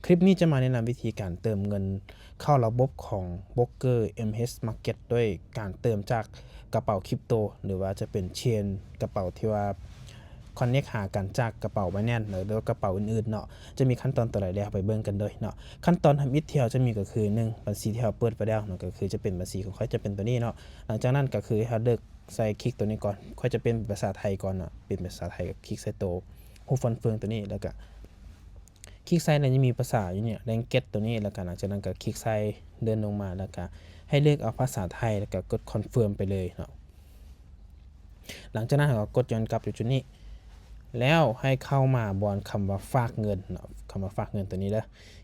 ຄລິບນີ້ຈະມາແນະນຳວິທີການເຕີມເງິນເຂົ້າລະບົບຂອງໂບຣກເກີ ເອັມເອັຊ Market ດ້ວຍການເຕີມຈາກກະເປົາຄຣິບໂຕ ຫຼືວ່າຈະເປັນເຊນກະເປົາທີ່ວ່າ connect ຫາກັນຈາກກະເປົາ Binance ເນາະ ຫຼືວ່າກະເປົາອື່ນໆເນາະ. ຈະມີຂັ້ນຕອນຕົວໃດ ດຽວເຮົາໄປເບິ່ງກັນເລີຍເນາະ. ຂັ້ນຕອນທຳອິດທີ່ເຮົາຈະມີກໍຄື ໜຶ່ງ ບັນຊີທີ່ເຮົາເປີດໄວ້ແລ້ວເນາະ ກໍຄືຈະເປັນບັນຊີຂອງຂ້ອຍຈະເປັນຕົວນີ້ເນາະ. ຫຼັງຈາກນັ້ນກໍຄືໃຫ້ເຮົາເລືອກໃສ່ ຄລິກຕົວນີ້ກ່ອນ ຂ້ອຍຈະປ່ຽນເປັນພາສາໄທກ່ອນເນາະ ເປັນພາສາໄທກໍຄລິກໃສ່ໂຕຮູບຟັນເຟືອງຕົວນີ້ ແລ້ວກໍ ຄລິກໃສ່ແລ້ວຈະມີພາສາຢູ່ນີ້ language ຕົວນີ້ ແລ້ວກໍຫຼັງຈາກນັ້ນກໍຄລິກໃສ່ ເລື່ອນລົງມາ ແລ້ວກໍໃຫ້ເລືອກເອົາພາສາໄທ ແລ້ວກໍກົດ confirm ໄປເລີຍເນາະ. ຫຼັງຈາກນັ້ນເຮົາກໍກົດຍ້ອນກັບຢູ່ຈຸດນີ້ ແລ້ວໃຫ້ເຂົ້າມາບ່ອນຄຳວ່າຝາກເງິນເນາະ ຄຳວ່າຝາກເງິນຕົວນີ້ເດີ.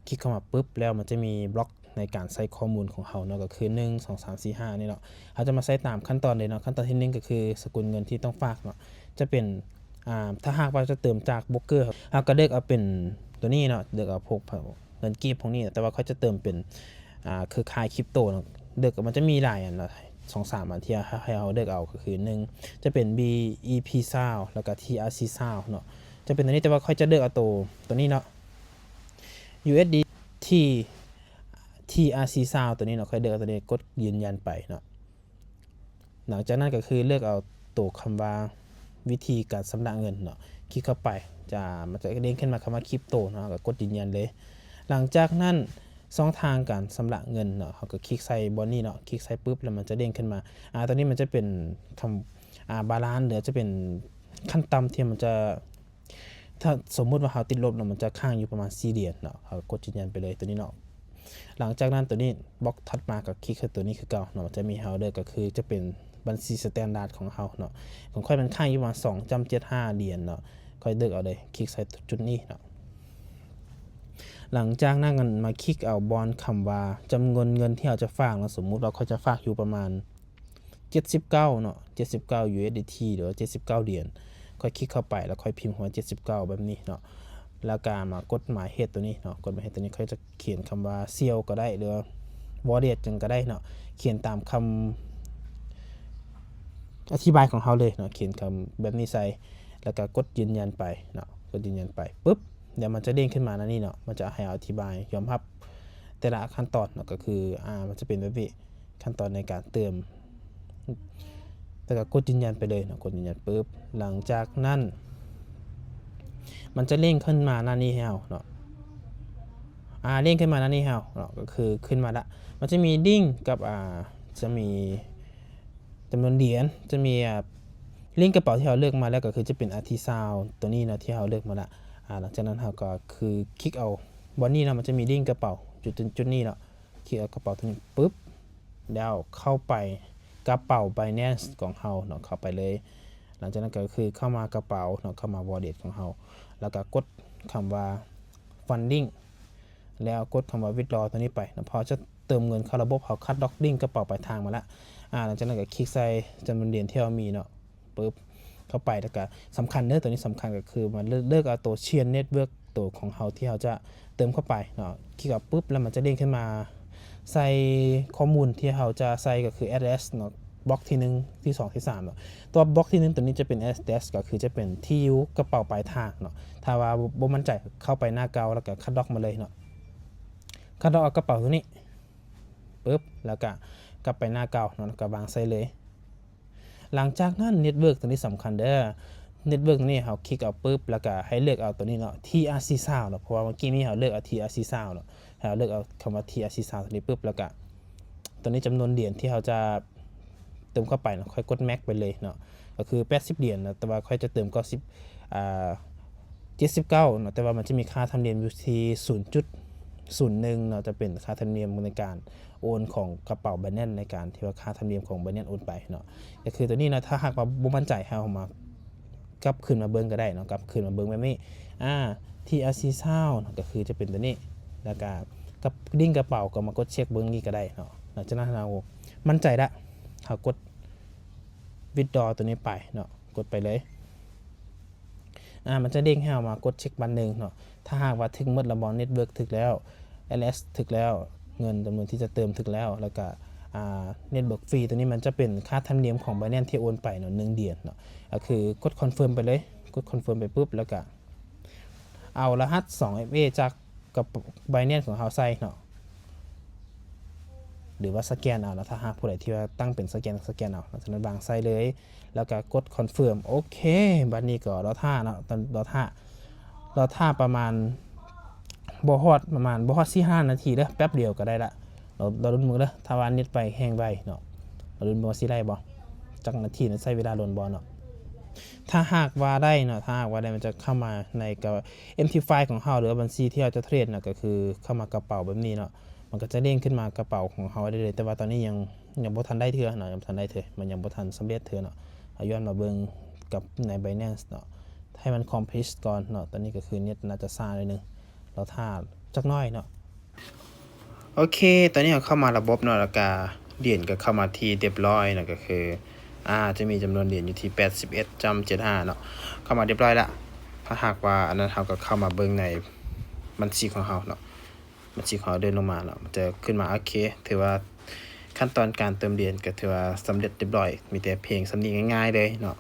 ຄລິກເຂົ້າມາປຶບ ແລ້ວມັນຈະມີບລັອກໃນການໃສ່ຂໍ້ມູນຂອງເຮົາເນາະ ກໍຄື ໜຶ່ງ ສອງ ສາມ ສີ່ ຫ້າ ນີ້ເນາະ. ເຮົາຈະມາໃສ່ຕາມຂັ້ນຕອນເລີຍເນາະ. ຂັ້ນຕອນທີໜຶ່ງກໍຄືສະກຸນເງິນທີ່ຕ້ອງຝາກເນາະ ຈະເປັນ ອ່າ ຖ້າຫາກວ່າຈະເຕີມຈາກໂບຣກເກີ ເຮົາກໍເລືອກເອົາເປັນຕົວນີ້ເນາະ ເລືອກເອົາພວກເງິນກີບພວກນີ້ ແຕ່ວ່າຂ້ອຍຈະເຕີມເປັນ ອ່າ ເຄືອຂ່າຍຄຣິບໂຕເນາະ. ເລືອກ ມັນຈະມີຫຼາຍອັນເນາະ ສອງສາມອັນທີ່ໃຫ້ເຮົາເລືອກເອົາ ກໍຄື ໜຶ່ງ ຈະເປັນ ບີ ອີ ພີ ຊາວ ແລ້ວກໍ ທີ ອາ ຊີ ຊາວ ເນາະ ຈະເປັນຕົວນີ້ ແຕ່ວ່າຂ້ອຍຈະເລືອກເອົາໂຕ ຕົວນີ້ເນາະ ຢູ ເອສ ດີ ທີ ທີ ອາ ຊີ ຊາວ ຕົວນີ້ເນາະ. ຂ້ອຍເລືອກເອົາຕົວນີ້ ກົດຢືນຢັນໄປເນາະ. ຫຼັງຈາກນັ້ນກໍຄືເລືອກເອົາໂຕຄຳວ່າວິທີການຊຳລະເງິນເນາະ ຄລິກເຂົ້າໄປ ຈະ ມັນຈະເດ້ງຂຶ້ນມາຄຳວ່າຄຣິບໂຕເນາະ ເຮົາກໍກົດຢືນຢັນເລີຍ. ຫຼັງຈາກນັ້ນຊ່ອງທາງການຊຳລະເງິນເນາະ ເຮົາກໍຄລິກໃສ່ບ່ອນນີ້ເນາະ ຄລິກໃສ່ປຶບ ແລ້ວມັນຈະເດ້ງຂຶ້ນມາ ອາ ຕົວນີ້ມັນຈະເປັນຄຳ ອາ ບາລານ ຫຼືຈະເປັນຂັ້ນຕ່ຳທີ່ມັນຈະ ຖ້າສົມມຸດວ່າເຮົາຕິດລົບເນາະ ມັນຈະຄ້າງຢູ່ປະມານສີ່ຫຼຽນເນາະ ເຮົາກໍກົດຢືນຢັນໄປເລີຍຕົວນີ້ເນາະ. ຫຼັງຈາກນັ້ນຕົວນີ້ ບລັອກຖັດມາກໍຄລິກໃສ່ຕົວນີ້ຄືເກົ່າເນາະ ຈະມີໃຫ້ເຮົາເລືອກ ກໍຄືຈະເປັນບັນຊີສະແຕນດາດຂອງເຮົາເນາະ. ຂອງຂ້ອຍມັນຄ້າງຢູ່ປະມານສອງຈຸດເຈັດຫ້າຫຼຽນເນາະ ຂ້ອຍເລືອກເອົາເລີຍ ຄລິກໃສ່ຈຸດນີ້ເນາະ. ຫຼັງຈາກນັ້ນມາຄລິກເອົາບ່ອນຄຳວ່າຈຳນວນເງິນທີ່ເຮົາຈະຝາກເນາະ ສົມມຸດວ່າຂ້ອຍຈະຝາກຢູ່ປະມານ ເຈັດສິບເກົ້າເນາະ ເຈັດສິບເກົ້າ ຢູ ເອສ ດີ ທີ ຫຼືວ່າເຈັດສິບເກົ້າຫຼຽນ ຂ້ອຍຄລິກເຂົ້າໄປ ແລ້ວຂ້ອຍພິມຄຳວ່າເຈັດສິບເກົ້າແບບນີ້ເນາະ ແລ້ວກໍມາກົດໝາຍເຮັດຕົວນີ້ເນາະ ກົດໝາຍເຮັດຕົວນີ້ ຂ້ອຍຈະຂຽນຄຳວ່າ Sell ກໍໄດ້ ຫຼືວ່າ Wallet ຫຍັງກໍໄດ້ເນາະ ຂຽນຕາມຄຳອະທິບາຍຂອງເຮົາເລີຍເນາະ ຂຽນຄຳແບບນີ້ໃສ່ ແລ້ວກໍກົດຢືນຢັນໄປເນາະ ກົດຢືນຢັນໄປປຶບ ດຽວມັນຈະເດ້ງຂຶ້ນມາແນວນີ້ເນາະ ມັນຈະໃຫ້ເຮົາອະທິບາຍຍອມຮັບແຕ່ລະຂັ້ນຕອນເນາະ ກໍຄື ອາ ມັນຈະເປັນແບບນີ້ ຂັ້ນຕອນໃນການເຕີມ ແລ້ວກໍກົດຢືນຢັນໄປເລີຍເນາະ ກົດຢືນຢັນປຶບ ຫຼັງຈາກນັ້ນ ມັນຈະເດ້ງຂຶ້ນມາໜ້ານີ້ໃຫ້ເຮົາເນາະ ອາ ເດ້ງຂຶ້ນມາໜ້ານີ້ໃຫ້ເຮົາເນາະ ກໍຄືຂຶ້ນມາລະ ມັນຈະມີດິ້ງກັບ ອາ ຈະມີ ຈຳນວນຫຼຽນ ຈະມີ ອາ ລິ້ງກະເປົາທີ່ເຮົາເລືອກມາແລ້ວ ກໍຄືຈະເປັນ ອາ ທີ ຊາວ ຕົວນີ້ເນາະ ທີ່ເຮົາເລືອກມາລະ ອາ ຫຼັງຈາກນັ້ນເຮົາກໍຄືຄລິກເອົາບ່ອນນີ້ເນາະ ມັນຈະມີລິ້ງກະເປົາຈຸດ ຈຸດນີ້ເນາະ ຄລິກເອົາກະເປົາຕົວນີ້ປຶບ ແລ້ວເຂົ້າໄປກະເປົາ Binance ຂອງເຮົາເນາະ ເຂົ້າໄປເລີຍ. ຫຼັງຈາກນັ້ນກໍຄືເຂົ້າມາກະເປົາເນາະ ເຂົ້າມາ Wallet ຂອງເຮົາ ແລ້ວກໍກົດຄຳວ່າ Funding ແລ້ວກົດຄຳວ່າ Withdraw ຕົວນີ້ໄປເນາະ ເພາະຈະເຕີມເງິນເຂົ້າລະບົບ ເຮົາຄັດລອກລິ້ງກະເປົາປາຍທາງມາລະ ອາ ຫຼັງຈາກນັ້ນກໍຄລິກໃສ່ຈຳນວນຫຼຽນທີ່ເຮົາມີເນາະ ປຶບ ເຂົ້າໄປ ແລ້ວກະສຳຄັນເດີ ຕົວນີ້ສຳຄັນ ກໍຄືມາເລືອກ ເລືອກເອົາຕົວ Chain Network ຕົວຂອງເຮົາທີ່ເຮົາຈະເຕີມເຂົ້າໄປເນາະ ຄລິກເອົາປຶບ ແລ້ວມັນຈະເດ້ງຂຶ້ນມາໃສ່ຂໍ້ມູນທີ່ເຮົາຈະໃສ່ ກໍຄື address ເນາະ ບລັອກທີໜຶ່ງ ທີສອງ ທີສາມເນາະ. ຕົວບລັອກທີໜຶ່ງຕົວນີ້ຈະເປັນ address ກໍຄືຈະເປັນທີ່ຢູ່ກະເປົາປາຍທາງເນາະ ຖ້າວ່າບໍ່ ບໍ່ໝັ້ນໃຈເຂົ້າໄປໜ້າເກົ່າ ແລ້ວກະຄັດລອກມາເລີຍເນາະ ຄັດລອກເອົາກະເປົາຕົວນີ້ ປຶບ ແລ້ວກະກັບໄປໜ້າເກົ່າເນາະ ແລ້ວກະວາງໃສ່ເລີຍ. ຫຼັງຈາກນັ້ນ Network ຕົວນີ້ສຳຄັນເດີ Network ຕົວນີ້ເຮົາຄລິກເອົາປຶບ ແລ້ວກະໃຫ້ເລືອກເອົາຕົວນີ້ເນາະ ທີ ອາ ຊີ ຊາວ ເນາະ ເພາະວ່າເມື່ອກີ້ນີ້ເຮົາເລືອກເອົາ ທີ ອາ ຊີ ຊາວ ເນາະ ໃຫ້ເຮົາເລືອກເອົາຄຳວ່າ ທີ ອາ ຊີ ຊາວ ຕົວນີ້ປຶບ ແລ້ວກະຕົວນີ້ຈຳນວນຫຼຽນທີ່ເຮົາຈະເຕີມເຂົ້າໄປເນາະ ຂ້ອຍກົດ Max ໄປເລີຍເນາະ ກໍຄືແປດສິບຫຼຽນເນາະ ແຕ່ວ່າຂ້ອຍຈະເຕີມເກົ້າສິບ ອ່າ ເຈັດສິບເກົ້າເນາະ ແຕ່ວ່າມັນຈະມີຄ່າທຳນຽມຢູ່ທີ່ສູນຈຸດສູນໜຶ່ງເນາະ ຈະເປັນຄ່າທຳນຽມໃນການໂອນຂອງກະເປົາ Binance ໃນການທີ່ວ່າຄ່າທຳນຽມຂອງ Binance ໂອນໄປເນາະ. ກໍຄືຕົວນີ້ເນາະ ຖ້າຫາກວ່າບໍ່ໝັ້ນໃຈ ເຮົາມາກັບຄືນມາເບິ່ງກໍໄດ້ເນາະ ກັບຄືນມາເບິ່ງແບບນີ້ ອາ ທີ ອາ ຊີ ຊາວ ເນາະ ກໍຄືຈະເປັນຕົວນີ້ ແລ້ວກະກັບລິ້ງກະເປົາ ກໍມາກົດເຊັກເບິ່ງນີ້ກໍໄດ້ເນາະ. ຫຼັງຈາກນັ້ນເຮົາໝັ້ນໃຈລະ ເຮົາກົດ Withdraw ຕົວນີ້ໄປເນາະ ກົດໄປເລີຍ ອາ ມັນຈະເດ້ງໃຫ້ເຮົາມາກົດເຊັກບາດໜຶ່ງເນາະ ຖ້າຫາກວ່າຖືກໝົດລະບໍ Network ຖືກແລ້ວ Address ຖືກແລ້ວ ເງິນຈຳນວນທີ່ຈະເຕີມຖືກແລ້ວ ແລ້ວກະ ອາ Network Fee ຕົວນີ້ມັນຈະເປັນຄ່າທຳນຽມຂອງ Binance ທີ່ໂອນໄປເນາະ ໜຶ່ງຫຼຽນເນາະ ກໍຄືກົດ Confirm ໄປເລີຍ ກົດ Confirm ໄປປຶບ ແລ້ວກະ ເອົາລະຫັດສອງ ເອັຟ ເອ ຈາກ ກັບ Binance ຂອງເຮົາໃສ່ເນາະ ຫຼືວ່າສະແກນເອົາເນາະ. ຖ້າຫາກຜູ້ໃດທີ່ວ່າຕັ້ງເປັນສະແກນ ສະແກນເອົາເນາະ. ຈາກນັ້ນວາງໃສ່ເລີຍ ແລ້ວກໍກົດ confirm. ໂອເຄ ບັດນີ້ກໍລໍຖ້າເນາະ ລໍຖ້າ ລໍຖ້າປະມານ ບໍ່ຮອດ ປະມານບໍ່ຮອດສີ່ຫ້ານາທີເດີ້ ແປັບດຽວກໍໄດ້ລະ. ລໍ ລໍລຸ້ນເບິ່ງເດີ້ ຖ້າວ່າເນັດໄປແຮງໄວເນາະ. ລໍລຸ້ນເບິ່ງວ່າຊິໄດ້ບໍ່ ຈັກນາທີນະ ໃຊ້ເວລາດົນບໍ່ເນາະ. ຖ້າຫາກວ່າໄດ້ເນາະ ຖ້າຫາກວ່າໄດ້ ມັນຈະເຂົ້າມາໃນ ກໍ ເອັມທີໄຟ ຂອງເຮົາ ຫຼືວ່າບັນຊີທີ່ເຮົາຈະເທຣດເນາະ ກໍຄືເຂົ້າມາກະເປົາແບບນີ້ເນາະ. ມັນກໍຈະເດ້ງຂຶ້ນມາກະເປົາຂອງເຮົາໄດ້ເລີຍ ແຕ່ວ່າຕອນນີ້ຍັງ ຍັງບໍ່ທັນໄດ້ເທື່ອເນາະ ຍັງບໍ່ທັນໄດ້ເທື່ອ ມັນຍັງບໍ່ທັນສຳເລັດເທື່ອເນາະ. ເຮົາຍ້ອນມາເບິ່ງກັບໃນ Binance ເນາະ ໃຫ້ມັນ complete ກ່ອນເນາະ. ຕອນນີ້ກໍຄືເນັດໜ້າຈະຊ້າໜ້ອຍໜຶ່ງ ລໍຖ້າຈັກໜ້ອຍເນາະ. ໂອເຄ ຕອນນີ້ເຮົາເຂົ້າມາລະບົບເນາະ ແລ້ວກະຫຼຽນກໍເຂົ້າມາທີ່ຮຽບຮ້ອຍເນາະ ກໍຄື ອ່າ ຈະມີຈຳນວນຫຼຽນຢູ່ທີ່ແປດສິບເອັດຈຸດເຈັດຫ້າເນາະ ເຂົ້າມາຮຽບຮ້ອຍລະ. ຖ້າຫາກວ່າອັນນັ້ນ ເຮົາກໍເຂົ້າມາເບິ່ງໃນບັນຊີຂອງເຮົາເນາະ ບັນຊີຂອງເຮົາເດີນລົງມາເນາະ ມັນຈະຂຶ້ນມາ. ໂອເຄ ຖືວ່າຂັ້ນຕອນການເຕີມຫຼຽນກໍຖືວ່າສຳເລັດຮຽບຮ້ອຍ ມີແຕ່ພຽງສ່ຳນີ້ ງ່າຍໆເລີຍເນາະ.